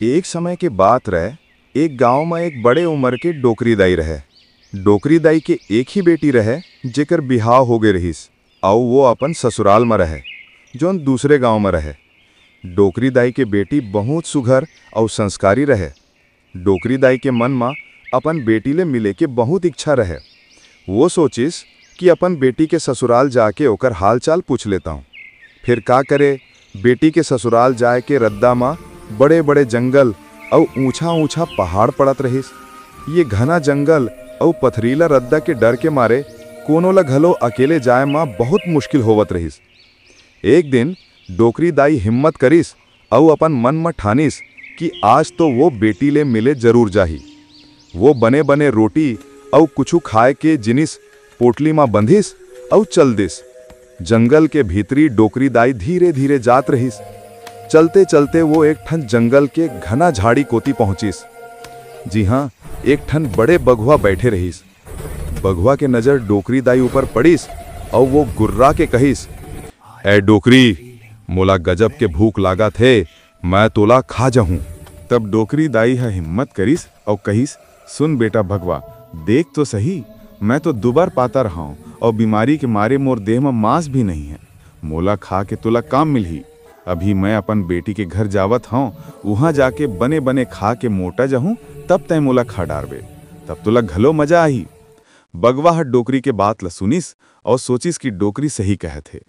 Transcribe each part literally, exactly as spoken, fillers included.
एक समय के बात रहय, एक गांव म एक बड़े उमर के डोकरी दाई रहय। डोकरी दाई के एक ही बेटी रहय, जेकर बिहाव हो गे रहिस, अउ वो अपन ससुराल म रहय, जोन दूसरे गांव म रहय। डोकरी दाई के बेटी बहुत सुघर अउ संस्कारी रहय। डोकरी दाई के मन म अपन बेटी ले मिले के बहुत इच्छा रहय। वो सोचिस कि अपन बेटी के ससुराल जाके ओकर हालचाल पूछ लेता हूँ। फिर का करे, बेटी के ससुराल जाए के रद्दा म बड़े-बड़े जंगल अउ ऊंचा-ऊंचा पहाड़ पड़त रहिस। ये घना जंगल अउ पथरीला रद्दा के डर के मारे कोनो ल घलो अकेले जाए म बहुत मुश्किल होवत रहिस। एक दिन डोकरी दाई हिम्मत करिस अउ अपन मन म ठानिस कि आज तो वो बेटी ले मिले जरूर जाही। वो बने-बने रोटी अउ कुछु खाए के जिनिस पोटली म बंधिस अउ चल दिस। जंगल के भीतरी डोकरी दाई धीरे-धीरे जात रहिस। चलते-चलते वो एक ठन जंगल के घना झाड़ी कोती पहुंचिस, जिहां एक ठन बड़े बघवा बैठे रहिस। बघवा के नजर डोकरी दाई ऊपर पड़िस अउ वो गुर्रा के कहिस, "ए डोकरी, मोला गजब के भूख लागत हे, मैं तोला खा जाहूं।" तब डोकरी दाई ह हिम्मत करिस अउ कहिस, "सुन बेटा भगवा, देख तो सही, मैं तो दुबर पातर हंव अउ बीमारी के मारे मोर देह म मांस भी नहीं है। मोला खा के तोला काम मिलही। अभी मैं अपन बेटी के घर जावत हंव, उहां जाके बने-बने खा के मोटा जाहूं, तब तैं मोला खा डारबे, तब तोला घलो मजा आही।" बगवा ह डोकरी के बात ल सुनिस अउ सोचिस कि डोकरी सही कहत हे।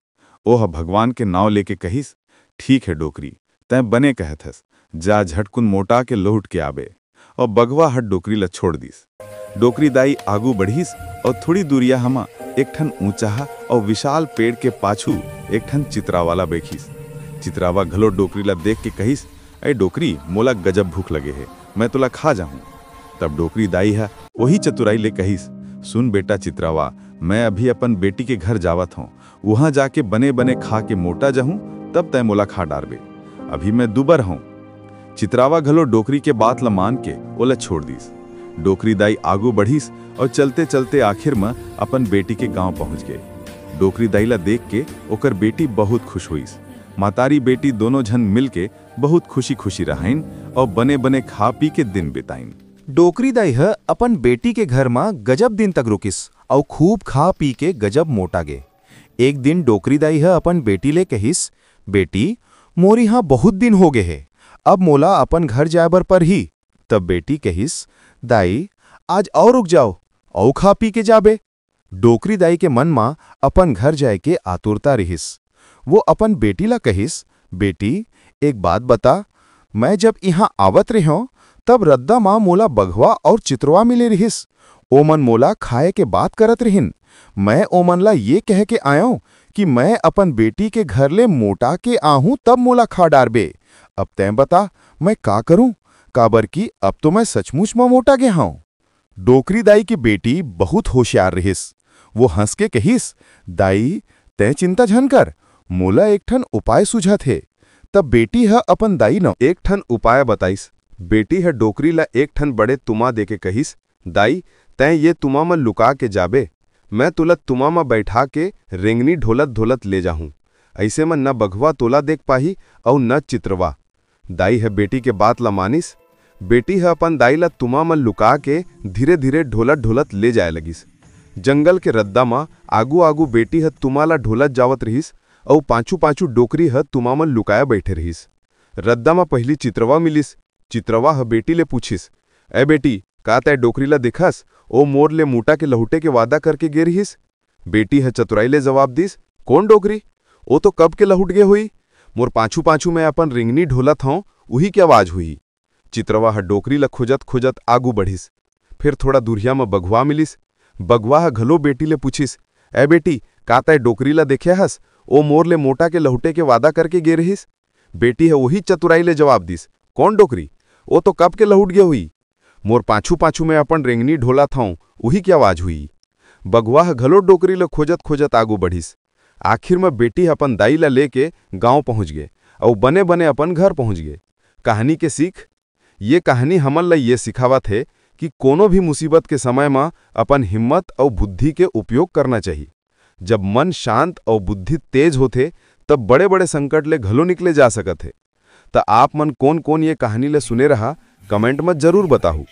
ओह भगवान के नांव लेके कहिस, "ठीक हे डोकरी, तैं बने कहत हस, जा झटकुन मोटा के लहुट के आबे।" अउ बगवा ह डोकरी ल छोड़ दिस। डोकरी दाई आगू बढ़िस अउ थोड़ी दूरिया हमा एक ठन ऊंचाहा अउ विशाल पेड़ के पाछू एक ठन चितरावा ल देखिस। चितरावा घलो डोकरी ल देख के कहिस, "ए डोकरी, मोला गजब भूख लगे हे, मैं तोला खा जाहूं।" तब डोकरी दाई ह ओही चतुराई ले कहिस, "सुन बेटा चितरावा, मैं अभी अपन बेटी के घर जावत हंव, उहां जाके बने-बने खा के मोटा जाहूं, तब तैं मोला खा डारबे। अभी मैं दुबर हंव।" चितरावा घलो डोकरी के बात ल मान के ओला छोड़ दिस। डोकरी दाई आगू बढ़िस अउ चलते-चलते आखिर म अपन बेटी के गांव पहुंच गे। डोकरी दाई ल देख के ओकर बेटी बहुत खुश होइस। मातारी बेटी दोनों झन मिलके बहुत खुशी-खुशी रहाइन अउ बने-बने खा पी के दिन बिताइन। डोकरी दाई ह अपन बेटी के घर म गजब दिन तक रुकिस अउ खूब खा पी के गजब मोटा गे। एक दिन डोकरी दाई ह अपन बेटी ले कहिस, "बेटी, मोर इहां बहुत दिन हो गे हे, अब मोला अपन घर जाए बर परही।" तब बेटी कहिस, "दाई, आज अउ रुक जाओ, अउ खा पी के जाबे।" डोकरी दाई के मन म अपन घर जाए के आतुरता रिहिस। वो अपन बेटी ला कहिस, "बेटी, एक बात बता, मैं जब इहां आवत रेहेंव, तब रद्दा म मोला बघवा अउ चितरवा मिले रिहिस। ओमन मोला खाए के बात करत रिहिन। मैं ओमन ला ये कह के आयेंव कि मैं अपन बेटी के घर ले मोटा के आहूं, तब मोला खा डारबे। अब तैं बता, मैं का करूं? काबर कि अब तो मैं सचमुच म मोटा गे हंव।" डोकरी दाई के बेटी बहुत होशियार रिहिस। वो हंस के कहिस, "दाई, तैं चिंता झन कर, मोला एक ठन उपाय सूझत हे।" तब बेटी ह अपन दाई न एक ठन उपाय बताइस। बेटी ह डोकरी ला एक ठन बड़े तुमा देके कहिस, "दाई, तैं ये तुमा म लुका के जाबे, मैं तोला तुमा म बैठा के रेंगनी ढोलत-ढोलत ले जाहूं। अइसे म न बघवा तोला देख पाही अउ न चितरवा।" दाई ह बेटी के बात ल मानिस। बेटी ह अपन दाई ल तुमा म लुका के धीरे-धीरे ढोलत-ढोलत ले जाए लगिस। जंगल के रद्दा म आगू-आगू बेटी ह तुमा ल ढोलत जावत रिहिस अउ पाछू-पाछू डोकरी ह तुमा म लुकाए बइठे रिहिस। रद्दा म पहिली चितरवा मिलिस। चितरवा ह बेटी ले पूछिस, "ए बेटी, का तैं डोकरी ल देखस? ओ मोर ले मोटा के लहुटे के वादा करके गे रिहिस।" बेटी ह चतुराई ले जवाब दिस, "कोन डोकरी? ओ तो कब के लहुट गे होही। मोर पाछू-पाछू मैं अपन रेंगनी ढोलत हंव, उही के आवाज होही।" चितरवा ह डोकरी ल खोजत-खोजत आगू बढ़िस। फेर थोड़ा दूरिहा म बघवा मिलिस। बघवा ह घलो बेटी ले पूछिस, "ए बेटी, का तैं डोकरी ल देखे हस? ओ मोर ले मोटा के लहुटे के वादा करके गे रिहिस।" बेटी ह ओही चतुराई ले जवाब दिस, "कोन डोकरी? ओ तो कब के लहुट गे होही। मोर पाछू-पाछू में अपन रेंगनी ढोलत हंव, उही के आवाज होही।" बघवा ह घलो डोकरी ल खोजत-खोजत आगू बढ़िस। आखिर म बेटी ह अपन दाई ल लेके गांव पहुंच गे अउ बने-बने अपन घर पहुंच गे। कहानी के सीख, ये कहानी हमन ल ये सिखावत हे कि कोनो भी मुसीबत के समय म अपन हिम्मत अउ बुद्धि के उपयोग करना चाही। जब मन शांत अउ बुद्धि तेज होथे, तब बड़े-बड़े संकट ले घलो निकले जा सकत हे। त आप मन कोन-कोन ये कहानी ल सुने रहा, comment म जरूर बताहू।